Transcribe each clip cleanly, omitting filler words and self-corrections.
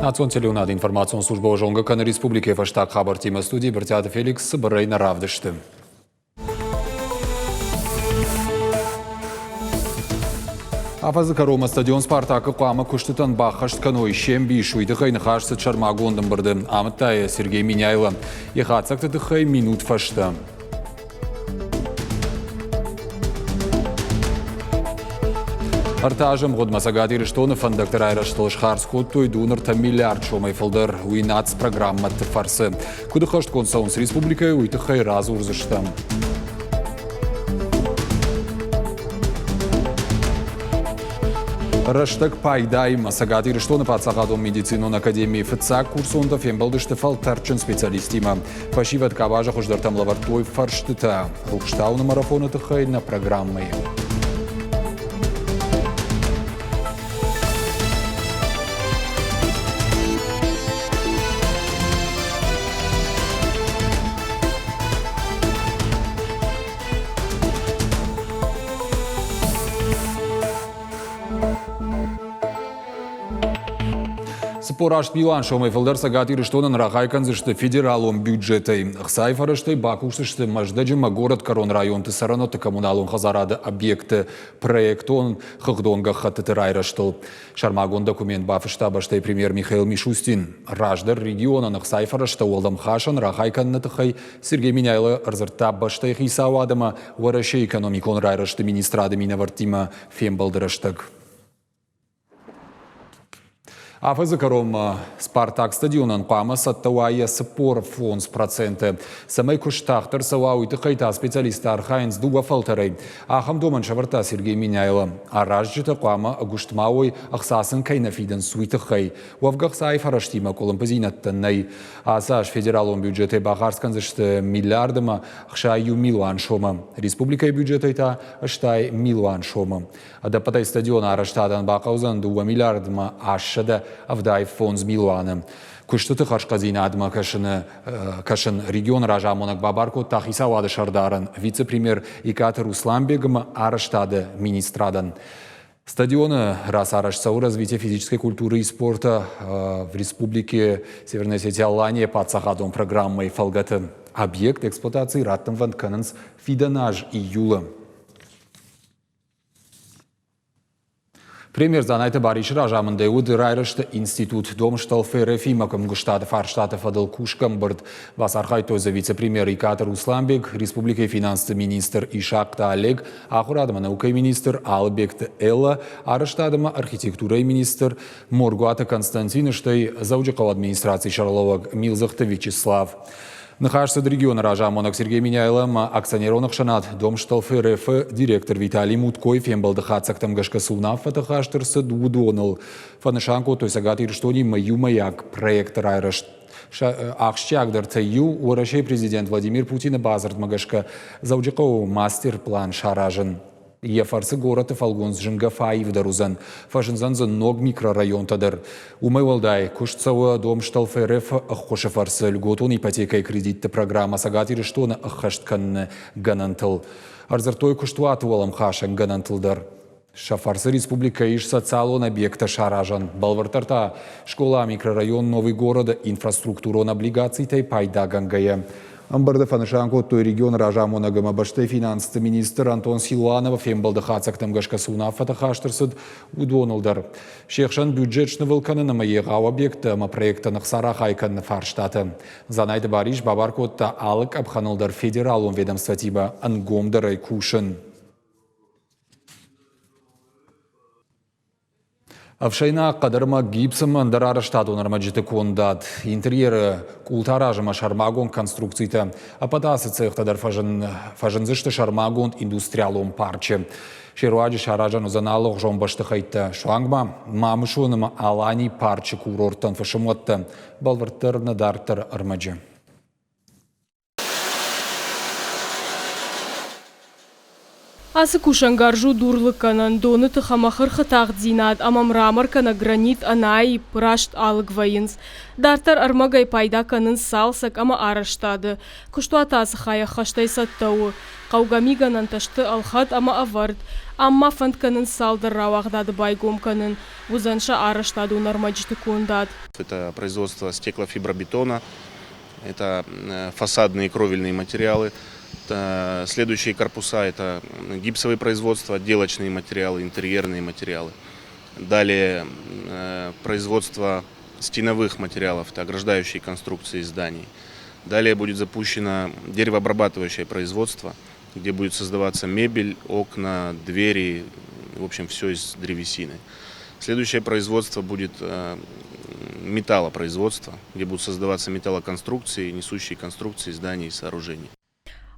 Национ телеуынады информацион службӕ зонгӕ кӕны республикӕйы фӕстаг хабӕрттимӕ. Студийы Брытъиаты Феликс цыбырӕй нӕ равдысты. Афӕдзы кӕронмӕ стадион «Спартак»-ы хъуамӕ куыстытӕн баххӕст кӕной се мбис. Уый тыххӕй ныхас цыд сӕрмагонд ӕмбырды, амыдта йӕ Сергей Меняйло. Йӕ хатдзӕгты тыххӕй минут фӕстӕ. Ӕртӕ азы ӕмгъуыдмӕ Цӕгат Ирыстоны фӕндӕгты райрӕзтыл схардз кодтой дуныртӕ миллиард сомӕй фылдӕр. Уый нацпрограммӕты фӕрцы. Куыд ӕххӕстгонд цӕуынц республикӕйы, уый тыххӕй радзурдзыстӕм. Рӕстӕг пайдаимӕ Цӕгат Ирыстоны паддзахадон медицинон академийы фыццаг курсонтӕ фембӕлдысты фӕлтӕрдджын специалисттимӕ. Фӕсивӕд къабазы хуыздӕртӕм лӕвӕрдтой фӕрстытӕ. Рухстауыны марафоны тыххӕй нӕ программӕйы. 48 милуан сомӕй фылдӕр Цӕгат Ирыстонӕн рахай кӕндзысты федералон бюджетӕй. Ӕхцайы фӕрӕзтӕй бакусдзысты Мӕздӕджы ӕмӕ горӕтгӕрон районты цӕрӕнуӕтты коммуналон хӕдзарады объектты проектон хыгъдон гӕххӕттыты райрӕзтыл. Сӕрмагонд документ бафыста бӕстӕйы премьер Михаил Мишустин. Раздӕр регионӕн ӕхцайы фӕрӕзтӕ уӕлӕмхасӕн рахай кӕныны тыххӕй Сергей Меняйло ӕрдзырдта бӕстӕйы хицауад ӕмӕ Уӕрӕсейы экономикон райрӕзты министрады минӕвӕрттимӕ фембӕлды рӕстӕг. Афӕдзы кӕронмӕ «Спартак» стадионӕн хъуамӕ цӕттӕ уа йӕ 45%. Цӕмӕй куыст тагъддӕр цӕуа, уый тыххӕй та специалисттӕ архайынц дыууӕ фӕлтӕрӕй. Ахӕм домӕн сӕвӕрдта Сергей Меняйло. Аразджытӕ хъуамӕ ӕгуыст ма уой, ӕхца сын кӕй нӕ фидынц, уый тыххӕй. Уӕвгӕ ӕхцайы фӕрӕзтимӕ къуылымпыдзинӕдтӕ нӕй. Ацы аз федералон бюджетӕй бахардз кӕндзысты миллиард ӕмӕ 61 милуан сомы. Республикӕйы бюджетӕй та 80 милуан сомы. Ӕдӕппӕтӕй стадионы арӕзтадӕн бахъӕудзӕн 2 миллиардмӕ 875 милуаны. Куыстыты хӕрзхъӕддзинадмӕ кӕсыны, кӕсын регионы разамонӕг бабар кодта хицауады сӕрдарӕн, вице-премьер Икъаты Русланбег ӕмӕ арӕзтады министрадӕн. Стадионы рацарӕзт цӕуы развитие физической культуры и спорта в Республике Северная Осетия-Алания паддзахадон программӕйы фӕлгӕты. Объект эксплуатацийы раттынвӕнд кӕнынц фидӕн аз июлы. Премьер Дзанайты Барисы разамындӕй уыд райрӕзты институт Домстолф РФ-имӕ ӕмгуыстады фарстаты фӕдыл кусгӕ ӕмбырд. Бацархайдтой дзы вице-премьер Икъаты Русланбег, республикӕйы финансты министр Исахъты Олег, ахуырад ӕмӕ наукӕйы министр Алыбегты Эллӕ, арӕзтад ӕмӕ архитектурӕйы министр Моргуаты Константин, стӕй Дзӕуджыхъӕуы администрацийы сӕргълӕууӕг Милдзыхты Вячеслав. Ныхас цыд регионы разамонӕг Сергей Меняйло ӕмӕ акционерон ӕхсӕнад Домстолф РФ-ы директор Виталий Муткойы фембӕлды хатдзӕгтӕм гӕсгӕ цы уынаффӕты хаст ӕрцыд, уыдоныл. Фӕнысан кодтой Цӕгат Ирыстонимӕ иумӕйаг проекты райрӕзт. Сӕ ахсджиагдӕртӕй иу Уӕрӕсейы президент Владимир Путины бадзырдмӕ гӕсгӕ Дзӕуджыхъӕуы мастер-план саразын. Йӕ фӕрцы горӕты фӕлгонц зынгӕ фӕаивдӕр уыдзӕн, фӕзындзӕн дзы ног микрорайонтӕ дӕр. Уымӕй уӕлдай, куыст цӕуы Домстолф РФ-ы ӕххуысы фӕрцы льготон ипотекӕйы кредитты программӕ Цӕгат Ирыстоны ӕххӕст кӕныны гӕнӕнтыл. Ӕрдзырдтой куыстуаты уӕлӕмхасӕн гӕнӕнтыл дӕр. Сӕ фӕрцы республикӕйы ис социалон объекттӕ саразӕн, бӕлвырддӕр та скъола микрорайон Новый город-ы инфраструктурон облигацитӕй пайдагӕнгӕйӕ. Ӕмбырды фӕнысан кодтой регионы разамонӕг ӕмӕ бӕстӕйы финансты министр Антон Силуановы фембӕлды хатдзӕгтӕм гӕсгӕ цы уынаффӕтӕ хаст ӕрцыд, уыдоныл дӕр. Се хсӕн бюджет снывыл кӕнын ӕмӕ егъау объекттӕ ӕмӕ проекттӕн ӕхца рахай кӕныны фарстатӕ. Дзанайты Барис бабар кодта алы къӕпхӕныл дӕр федералон ведомствотимӕ ӕнгомдӕрӕй кусын. Ӕфсӕйнаг хъӕдӕрмӕг гипс ӕмӕ ӕндӕр арӕзтадон ӕрмӕджыты кондад, интерьеры къултӕ аразынмӕ сӕрмагонд конструкцитӕ. Ӕппӕт ацы цехтӕ дӕр фӕзындзысты сӕрмагонд индустриалон парчы. Се руаджы саразӕн уыдзӕн алыгъуызон бӕстыхӕйттӕ, суанг ма Мамысон ӕмӕ Алани парчы курорттӕн фысымуӕттӕ, бӕлвырддӕр нӕ дарддӕры ӕрмӕджы. Ацы кусӕнгарз у дурлыггӕнӕн, доны тых ӕмӕ хырхы тагъддзинад ӕмӕ мрамор кӕнӕ гранит ӕнӕаипп, раст алыг вӕййынц. Дарддӕр ӕрмӕгӕй пайда кӕнынц цалцӕг ӕмӕ арӕзтады. Куыстуаты ацы хай ӕххӕстӕй цӕттӕ у. Хъӕугӕ мигӕнӕнтӕ сты ӕлхӕд ӕмӕ ӕвӕрд. Ам ма фӕнд кӕнынц цалдӕр рауагъдады байгом кӕнын. Уыдзӕн сӕ арӕзтадон ӕрмӕджыты кондад. Это производство стеклофибробетона, это фасадные кровельные материалы. Следующие корпуса – это гипсовое производство, отделочные материалы, интерьерные материалы. Далее производство стеновых материалов, это ограждающие конструкции зданий. Далее будет запущено деревообрабатывающее производство, где будет создаваться мебель, окна, двери, в общем, все из древесины. Следующее производство будет металлопроизводство, где будут создаваться металлоконструкции, несущие конструкции зданий и сооружений.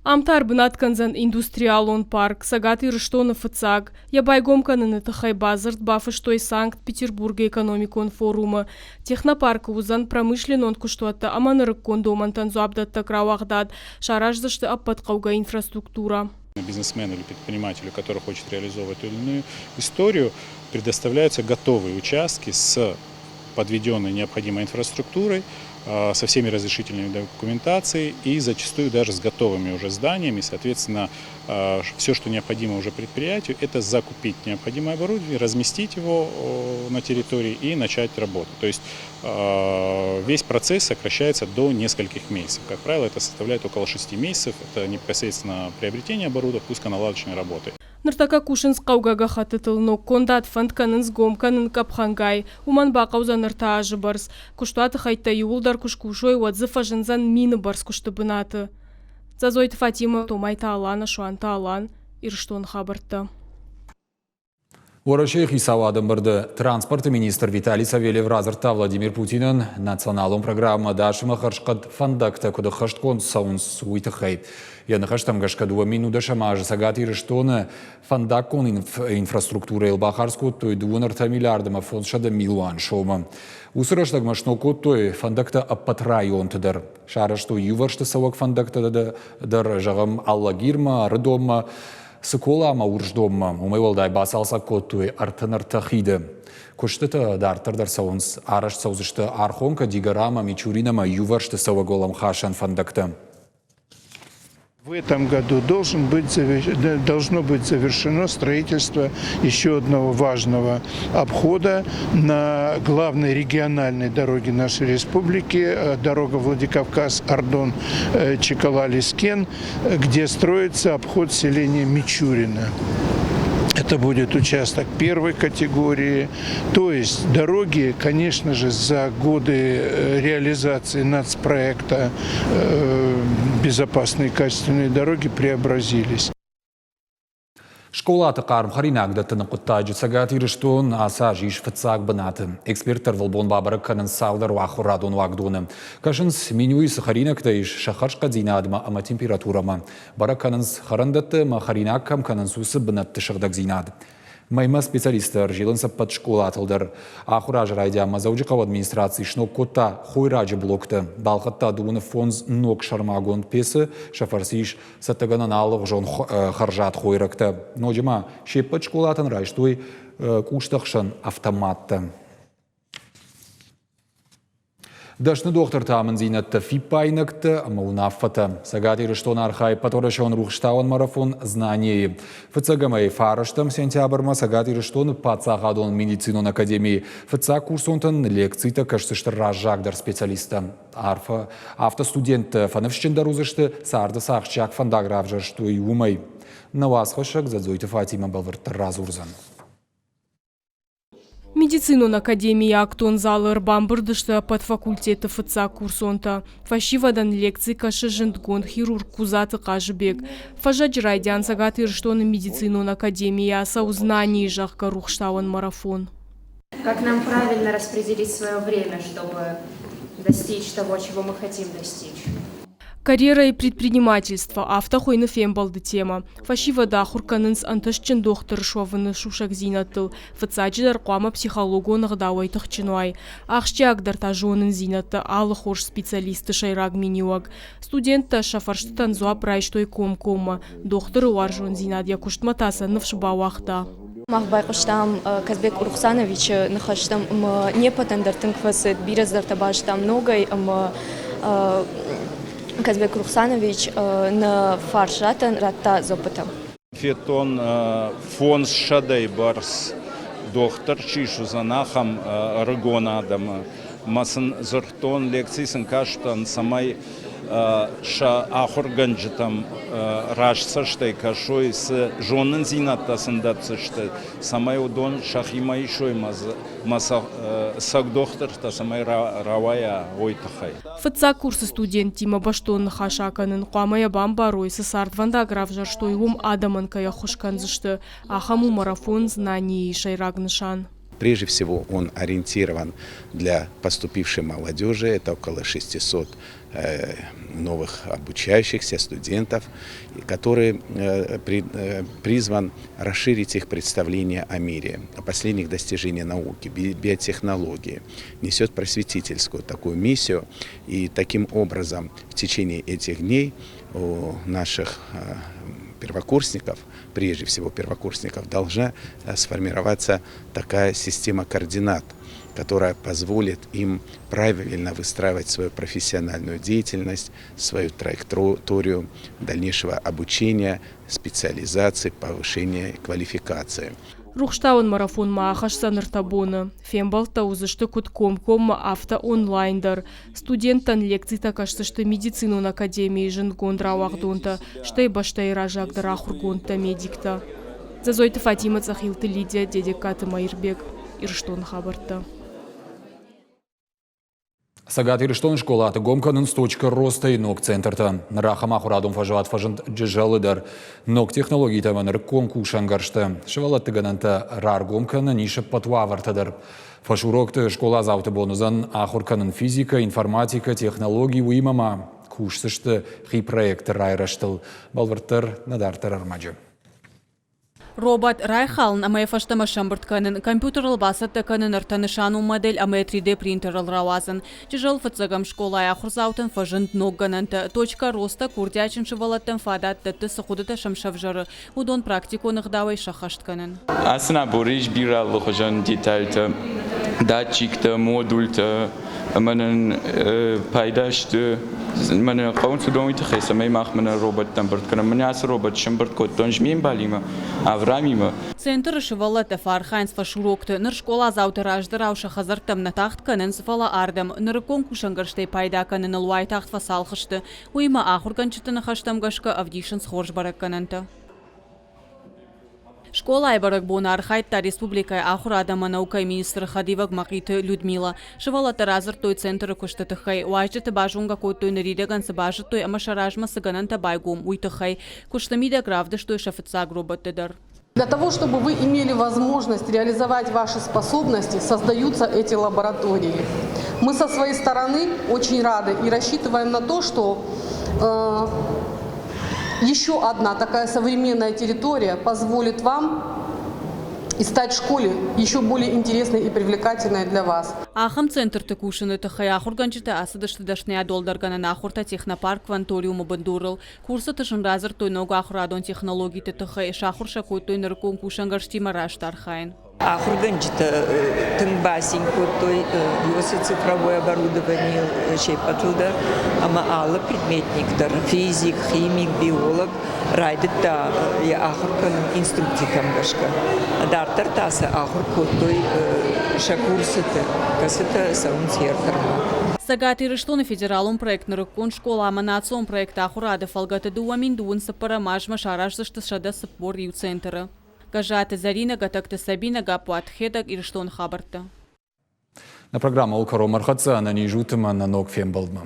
Ам та ӕрбынат кӕндзӕн индустриалон парк Цӕгат Ирыстоны фыццаг. Йӕ байгом кӕныны тыххӕй бадзырд бафыстой Санкт-Петербургы экономикон форумы. Технопаркы уыдзӕн промышленнон куыстуӕттӕ ӕмӕ нырыккон домӕнтӕн дзуапдӕттӕг рауагъдад, сараздзысты ӕппӕт хъӕугӕ инфраструктурӕ. Бизнесмену или предпринимателю, который хочет реализовывать ту или иную историю, предоставляются готовые участки с подведенной необходимой инфраструктурой, со всеми разрешительными документацией и зачастую даже с готовыми уже зданиями. Соответственно, все, что необходимо уже предприятию, это закупить необходимое оборудование, разместить его на территории и начать работу. То есть весь процесс сокращается до нескольких месяцев. Как правило, это составляет около 6 месяцев. Это непосредственно приобретение оборудования, пусконаладочной работы. Ныртӕккӕ кусынц хъӕугӕ гӕххӕттытыл ног кондад фӕнд кӕнынц гом кӕнын къӕпхӕнгай. Уымӕн бахъӕудзӕн ӕртӕ азы бӕрц. Куыстуаты хӕйттӕ иууылдӕр куы скусой, уӕд дзы фӕзындзӕн мины бӕрц куысты бынаты. Дзӕдзойты Фатимӕ, Томайты Алана, Суанты Алан, Ирыстоны хабӕрттӕ. Уӕрӕсейы хицауады ӕмбырды транспорты министр Виталий Савельев радзырдта Владимир Путинӕн националон программӕ ӕдас ӕмӕ хӕрзхъӕд фӕндӕгтӕ куыд ӕххӕстгонд цӕуынц, уый тыххӕй. Йӕ ныхӕстӕм гӕсгӕ 2010 азы Цӕгат Ирыстоны фӕндаггон инфраструктурӕйыл бахардз кодтой 2 миллиард ӕмӕ 500 милуан сомы. Уыцы рӕстӕгмӕ сног кодтой фӕндӕгтӕ ӕппӕт районты дӕр. Сарӕзтой иувӕрсты цӕуӕг фӕндӕгтӕ дӕр, зӕгъӕм, Алагирмӕ, Ӕрыдонмӕ, Цыкола ӕмӕ Урсдонмӕ. Уымӕй уӕлдай бацалцӕг кодтой 33 хиды. Куыстытӕ дарддӕр дӕр цӕуынц. Арӕзт цӕудзысты Архонкӕ, Дигора ӕмӕ Мичурин ӕмӕ иувӕрсты цӕуӕг уӕлӕмхасӕн фӕндӕгтӕ. В этом году должно быть завершено строительство еще одного важного обхода на главной региональной дороге нашей республики, дорога Владикавказ-Ардон, Чикала-Лискен, где строится обход селения Мичурина. Это будет участок первой категории. То есть дороги, конечно же, за годы реализации нацпроекта «Безопасные и качественные дороги» преобразились. Скъолаты хъарм хӕринаг дӕттыны хъуыддаджы Цӕгат Ирыстон ацы аз ис фыццаг бынаты. Эксперттӕ ӕрвылбон бабӕрӕг кӕнынц цалдӕр ахуырадон уагдоны. Кӕсынц, менюйы цы хӕринӕгтӕ ис, сӕ хӕрзхъӕддзинадмӕ ӕмӕ температурӕмӕ. Бӕрӕг кӕнынц хӕрӕндӕтты ӕмӕ хӕринаг кӕм кӕнынц, уыцы бынӕтты сыгъдӕгдзинад. Мӕймӕ специалисттӕ ӕрзилынц ӕппӕт скъолатыл дӕр. Ахуыр азы райдианмӕ Дзӕуджыхъӕуы администраци сног кодта хойраджы блоктӕ, балхӕдта дыууын фондз ног сӕрмагонд пецы, сӕ фӕрцы ис цӕттӕгӕнӕн алыгъуызон хӕрзад хойрӕгтӕ. Ноджы ма се ппӕт скъолатӕн райстой къустӕхсӕн автоматтӕ. Дӕсны дохтырты амындзинӕдтӕ, фиппаинӕгтӕ ӕмӕ уынаффӕтӕ. Цӕгат Ирыстон архайы ӕппӕтуӕрӕсеон рухстауӕн марафон «Знание-йы». Фыццӕгӕмӕй фарӕстӕм сентябрмӕ Цӕгат Ирыстоны паддзахадон медицинон академийы фыццаг курсонтӕн лекцитӕ кӕсдзысты раззагдӕр специалисттӕ. Арфӕ, афтӕ студенттӕ фӕныфсджындӕр уыдзысты, царды цы ахсджиаг фӕндаг равзӕрстой, уымӕй. Нӕ уацхӕссӕг Дзӕдзойты Фатимӕ бӕлвырддӕр радзурдзӕн. Медицинон академийы актон залы ӕрбамбырд сты ӕппӕт факультеты фыццаг курсонтӕ. Фӕсивӕдӕн лекци кӕсы зындгонд хирург Кудзаты Хъазыбег. Фӕззӕджы райдиан Цӕгат Ирыстоны медицинон академийы ацӕуы Знание, зӕгъгӕ, рухстауӕн марафон. Как нам правильно распределить свое время, чтобы достичь того, чего мы хотим достичь? Карьерӕйы предпринимательство афтӕ хуыйны фембӕлды темӕ. Фӕсивӕд ахуыр кӕнынц ӕнтыстджын дохтыр суӕвыны сусӕгдзинӕдтыл. Фыццаджыдӕр хъуамӕ психологон ӕгъдауӕй тыхджын уай. Ахсджиагдӕр та зонындзинӕдтӕ алы хорз специалисты сӕйраг миниуӕг. Студенттӕ сӕ фӕрстытӕн дзуапп райстой комкоммӕ. Дохтыры уарзондзинад йӕ куыстмӕ та сӕ ныфс бауагъта. Мах байхъуыстам Казбек Урухсановичы ныхӕстӕм ӕмӕ не ппӕтӕн дӕр тынг фӕцыд, бирӕ цыдӕртӕ базыдтам ногӕй ӕмӕ Казбек Урухсанович нӕ фарстатӕн радта дзуаппытӕ. Федтон фондзсӕдӕй бӕрц дохтыр чи суыдзӕн, ахӕм ӕрыгон адӕмы. Мӕ сын дзырдтон, лекци сын кастӕн, цӕмӕй сӕ ахуыргӕнджытӕм раст цӕстӕй кӕсой, цы зонындзинӕдтӕ сын дӕтдзысты, цӕмӕй уыдон сӕхимӕ исой мӕ сӕ цӕг дохтыртӕ цӕмӕй рауайа, уой тыххӕй. Фыццаг курсы студенттимӕ бӕстон ныхас акӕнын, хъуамӕ йӕ бамбарой, цы цардвӕндаг равзӕрстой, уым адӕмӕн кӕй ӕххуыс кӕндзысты, ахӕм у марафон «Знание»-йы сӕйраг нысан. Прежде всего он ориентирован для поступившей молодежи, это около 600 новых обучающихся студентов, который призван расширить их представление о мире, о последних достижениях науки, биотехнологии, несет просветительскую такую миссию. И таким образом в течение этих дней у наших первокурсников, прежде всего первокурсников, должна сформироваться такая система координат, которая позволит им правильно выстраивать свою профессиональную деятельность, свою траекторию дальнейшего обучения, специализации, повышения квалификации. Рухстауӕн марафон ма ахӕсдзӕн ӕртӕ боны. Фембӕлдтӕ уыдзысты куыд комкоммӕ, афтӕ онлайн дӕр. Студенттӕн лекцитӕ кӕсдзысты медицинон академийы зындгонд рауагъдонтӕ, стӕй бӕстӕйы раззагдӕр ахуыргондтӕ-медиктӕ. Дзӕзойты Фатимӕ, Цъӕхилты Лидия, Дедегкаты Мӕирбег. Ирыстоны хабӕрттӕ. Цӕгат Ирыстоны скъолаты гом кӕнынц точка роста-йы ног центртӕ. Ныр ахӕм ахуырадон фӕзуат фӕзынд Джызӕлы дӕр. Ног технологитӕ ӕмӕ нырыккон кусӕнгӕрзтӕ, сывӕллӕтты гӕнӕнтӕ раргом кӕнын ис ӕппӕт уавӕртӕ дӕр. Фӕсурокты скъоладзауты бон уыдзӕн ахуыр кӕнын физикӕ, информатикӕ, технологи, уыимӕ ма кусдзысты хи проекты райрӕзтыл. Бӕлвырддӕр нӕ дарддӕр ӕрмӕджы. Робот райхалын ӕмӕ йӕ фӕстӕмӕ сӕмбырд кӕнын, компьютерыл бацӕттӕ кӕнын ӕртӕнысанон модель ӕмӕ йӕ 3D-принтерыл рауадзын. Чызджыл фыццӕгӕм скъолайы ахуырдзаутӕн фӕзынд ног гӕнӕнтӕ. Точка роста курдиатджын сывӕллӕттӕн фадат дӕтты, цы хъуыдытӕ сӕм сӕвзӕры, уыдон практикон ӕгъдауӕй сӕххӕст кӕнын. Ацы наборы ис бирӕ алыхуызӕн детальтӕ, датчиктӕ, модультӕ ӕмӕ нын пайда сты мӕнӕ хъӕуынц уыдон уый тыххӕй, цӕмӕй мах мӕнӕ роботтӕ ӕмбырд кӕнӕм. Мӕнӕ ацы робот сӕмбырд кодтон ме мбалимӕ, Аврамимӕ. Центры сывӕллӕттӕ фӕархайынц фӕсурокты. Ныр скъоладзаутӕ раздӕрау сӕ хӕдзӕрттӕм нӕ тагъд кӕнынц, фӕлӕ ардӕм нырыккон кусӕнгӕрзтӕй пайда кӕныныл уайтагъд фӕцалх сты. Уыимӕ ахуыргӕнджыты ныхӕстӕм гӕсгӕ ӕвдисынц хорз бӕрӕггӕнӕнтӕ. Скъолайы бӕрӕгбоны архайдта республикӕйы ахуырад ӕмӕ наукӕйы министры хӕдивӕг Мӕхъиты Людмила. Сывӕллӕттӕ радзырдтой центры куысты тыххӕй. Уазджыты базонгӕ кодтой ныридӕгӕн цы базыдтой ӕмӕ сӕ размӕ цы гӕнӕнтӕ байгом, уый тыххӕй. Куысты мидӕг равдыстой сӕ фыццаг роботты дӕр. Для того, чтобы вы имели возможность реализовать ваши способности, создаются эти лаборатории. Мы со своей стороны очень рады и рассчитываем на то, что еще одна такая современная территория позволит вам и стать в школе еще более интересной и привлекательной для вас. Ахӕм центрты кусыны тыххӕй ахуыргӕнджытӕ ацыдысты дӕсныйадуӕлдӕргӕнӕн ахуыртӕ технопарк Кванториумы бындурыл. Курсыты сын радзырдтой ног ахуырадон технологиты тыххӕй, сахуыр сӕ кодтой нырыккон кусӕнгӕрзтимӕ раст архайын. Ахуыргӕнджытӕ тынг бацин кодтой уыцы цифровой оборудованийыл се ппӕтыл дӕр ӕмӕ алы предметник дӕр физик, химик, биолог райдыдта йӕ ахуыр кӕнын инструкцитӕм гӕсгӕ. Дарддӕр та сӕ ахуыр кодтой сӕ курсыты, кӕцытӕ цӕуынц ӕртӕрмӕ. Цӕгат Ирыстоны федералон проект Нырыккон скъола ӕмӕ национ проект Ахуырады фӕлгӕты 2024 азмӕ сараздзысты 141 центры. Гӕззаты Зӕринӕ, Гӕтӕгты Сабинӕ, Гаппуаты Хетӕг, Ирыстоны хабӕрттӕ. Нӕ программӕ кӕронмӕ ӕрхӕццӕ ӕнӕниз ут ӕмӕ нӕ ног фембӕлдмӕ.